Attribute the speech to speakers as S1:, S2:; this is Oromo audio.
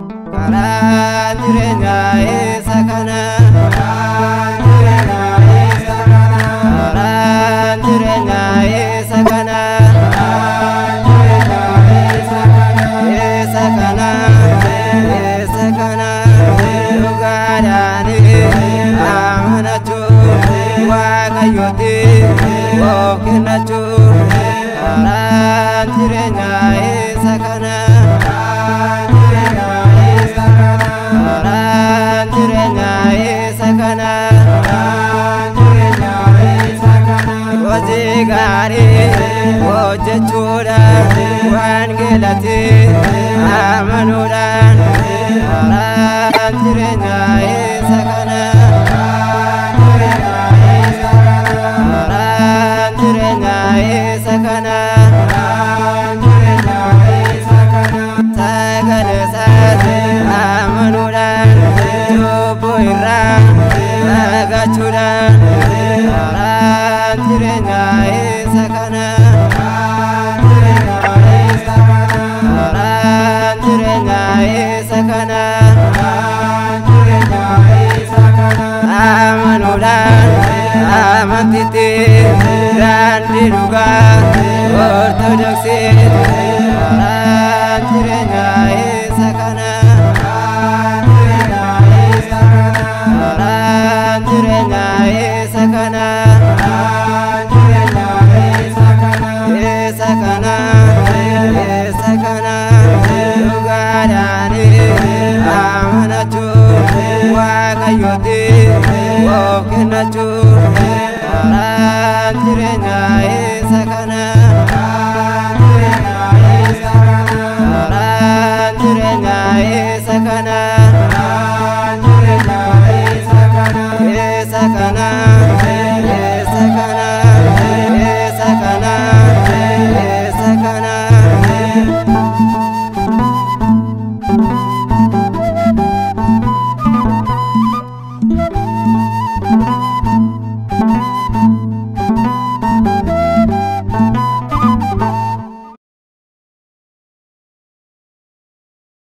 S1: Karaan jireenyaa isa kana. Karaan jireenyaa isa kana. Isa kana. Isa kana. Dhugaadhaan amanachuu, Waaqayyotti of kennachuu. Karaan jireenyaa isa kana. Karaan jireenyaa isa kana. Hojii gaarii hojjechuudhaan, wangeelatti amanuudhaan, karaan jireenyaa isa kana. Karaan jireenyaa isa kana. Sagalee isaatti amanuudhaan, cubbuu irraa fagaachuudhaan.